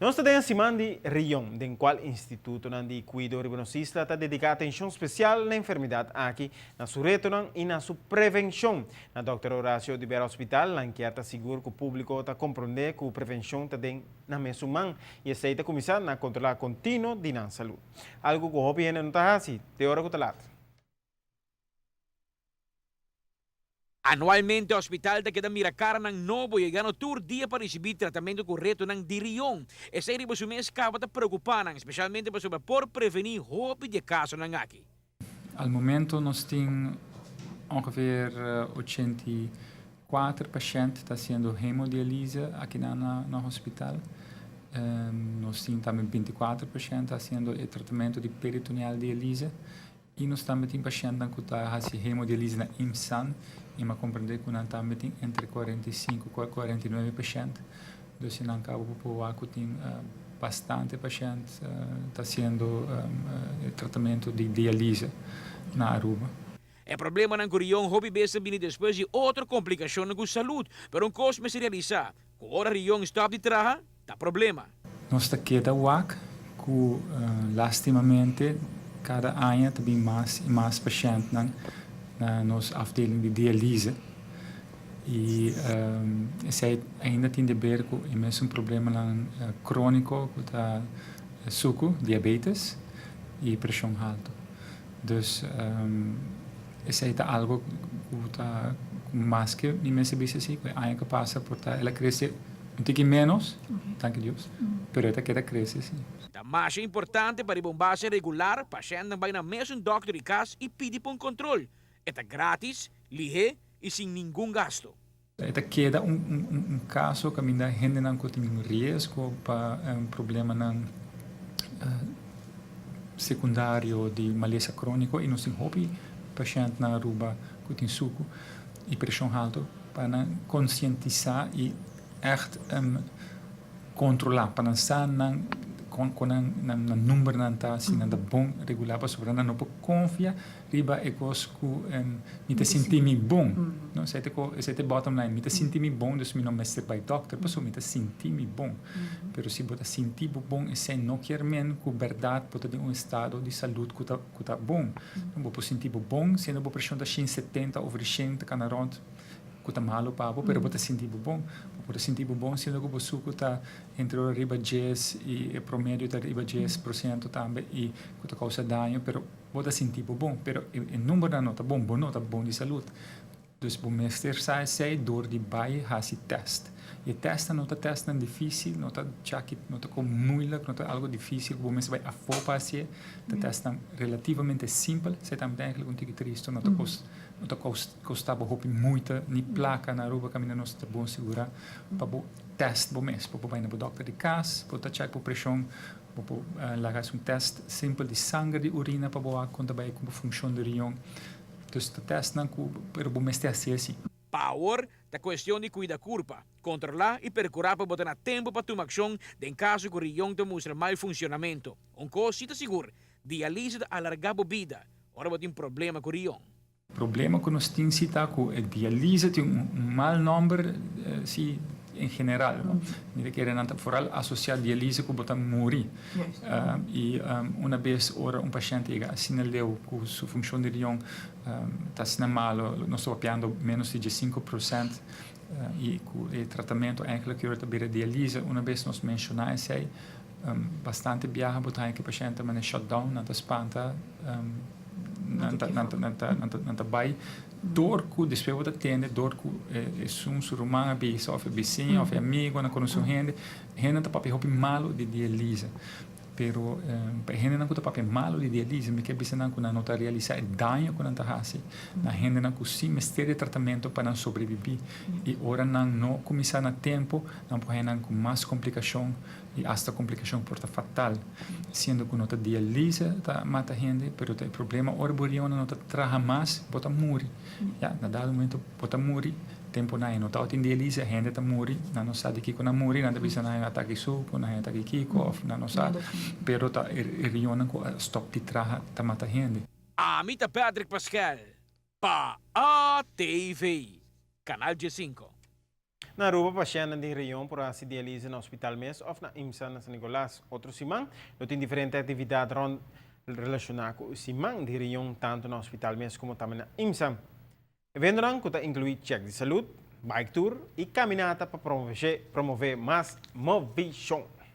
Nos ta den e siman di Rion, den cual institutonan di cuido riba nos isla ta dedica atencion special na enfermedad aki, na su retonan y na su prevencion. Na Dòkter Horacio Oduber Hospital nan kier ta sigur cu publico ta compronde cu prevencion ta den nan mesun man y esey ta cuminsa na controla continuo di nan salud. Algo cu hopi hende no ta haci te ora cu ta lat. Anualmente hospital ta keda mira karanan nobo yegando tur dia pa risibí tratamentu ku retonan di rion. Esei riba su mes kaba ta preokupá nan, spesialmente pasobra por prevení hopi di e kasonan aki. Al momento nos tin ongeveer 84 pashènt ta hasiendo hemodialyse akinan na hospital. Nos tin tambe 24 pashènt ta hasiendo e tratamentu di peritoneal dialyse. I nos tambe tin pashèntnan ku ta hasi hemodialyse na IMSAN i mi a komprendé ku nan tambe tin entre 45 ku 49 pashènt. Dus si nan kaba bo por wak ku tin bastante pashènt ta hasiendo e tratamentu di dialyse na Aruba. E problemanan ku rion hopi bes ta bini despues di otro komplikashonnan ku salud, pero un kos mester realisá, ku ora rion stòp di traha, ta problema. Nos ta keda wak ku lastimamente kada aña ta bin mas i mas pashèntnan na nos afdeling di dialyse i esei ainda tin di ber ku e mesun problemanan króniko ku ta suku, diabetes, i preshon haltu. Dus esei ta algo ku ta maske mi mester bisa si ku e aña ku pasa por ta el a krese un tiki ménos, danki Dios, pero e ta keda krese si. Ta masha importante pa riba un base regular pashèntnan bai na mesun dòkter di kas i pidi pa un kontrol. E ta gratis, lihé i sin ningun gasto. E ta keda un kaso kaminda hendenan ku tin un riesgo pa problemanan sekundario di malesa króniko i nos tin hopi pashènt na Aruba ku tin suku i preshon haltu pa nan konsientisá i ègt kontrolá pa nan sa nan kon nan nan numbernan ta si nan ta bon regulá pasobra nan no por konfia riba e kos ku mi ta sinti mi bon no esei ta esei ta e bottom line mi ta sinti mi bon dus mi no mester bai dòkter pasobra mi ta sinti mi bon pero si bo ta sinti bo bon esei no kier men ku bèrdat bo ta den un estado di salud ku ta ku ta bon bo por sinti bo bon siendo bo preshon ta shen setenta over di shen ta kana rònt ku ta malu pa bo, pero bo ta sinti bo bon. Bo por ta sinti bo bon siendo ku bo suku ta entre ora riba djes i e promedio ta riba 10% tambe i ku ta kousa daño, pero bo ta sinti bo bon. Pero e numbernan no ta bon, bo no ta bon di salud. Dus bo mester sa esei dor di bai hasi tèst. I e tèstnan no ta tèstnan difísil, no ta chaki, no ta kon muilik, no ta algu difísil ku bo mester bai afó pa hasié. Ta tèstnan relativamente simpel. Esei tambe ta eigenlijk un tiki tristu, no ta kos No ta kosta bo hopi moeite ni plaka na Aruba kaminda nos ta bon sigurá pa bo tèst bo mes. Bo por bai na bo dòkter di kas, bo ta chèk bo preshon, bo por laga hasi un tèst simpel di sanger di urina pa bo wak kon ta bai ku bo funshon di riñon. Dus ta tèstnan ku pero bo mester hasi así. Pa awor, ta kuestion di kuida kurpa, kontrolá i perkurá pa bo ta na tempu pa tuma akshon den kaso ku riñon ta mustra mal funshonamentu. Un kos si ta sigur, dialise ta alargá bo bida ora bo tin problema ku riñon. Problema ku nos tin si ta ku e dialise tin un mal nomber si en general no. Mi ta kere nan ta foral asosia dialise ku bo ta muri. I una bes ora un pashente yega asina leu ku su funshon di riñon ta asina malo, nos ta papiando menos di 15% i ku e tratamentu eigenlijk yora ta bira dialise, una bes nos menshona esei Bastante biaha bo ta haña ku e pashènt ta manda shutdown, nan ta spanta, nan ta nan ta nan ta nan ta bai dor ku despues bo ta tende dor ku esun su ruman a bisa òf e bisiña òf e amigu nan konosé un hende, hende ta papia hopi malu di dialise. Pero pa e hendenan ku ta papia malu di dialise mi ke bisa nan ku nan no ta realisá e daño ku nan ta hasi na hendenan ku si mester di tratamentu pa nan sobrebibí i ora nan no kuminsá na tempu nan por haña nan ku mas komplikashon. I asta komplikashon por ta fatal. Siendo ku no ta dialise ta mata hende, pero ta e problema ora bo riona no ta traha mas, bo ta muri. Ya, na dado momento bo ta muri, tempu nan e no tabatin dialise, hende ta muri, nan no sa di kiko nan muri, nan ta bisa nan a atake suku, nan a atake kiko òf nan no sa, pero ta e rionnan ku a stòp di traha ta mata hende. Ami ta Patrick Paskel pa ATV, Canal 15. Na Aruba, pashent di riñon por haci dialyse na hospital mes of na IMSA na San Nicolas. Otro siman, lo tin diferente actividad rond relaciona cu siman di riñon tanto na hospital mes como tambe na IMSA. Eventonan cu ta inclui check di salud, bike tour y caminata pa promove mas movecion.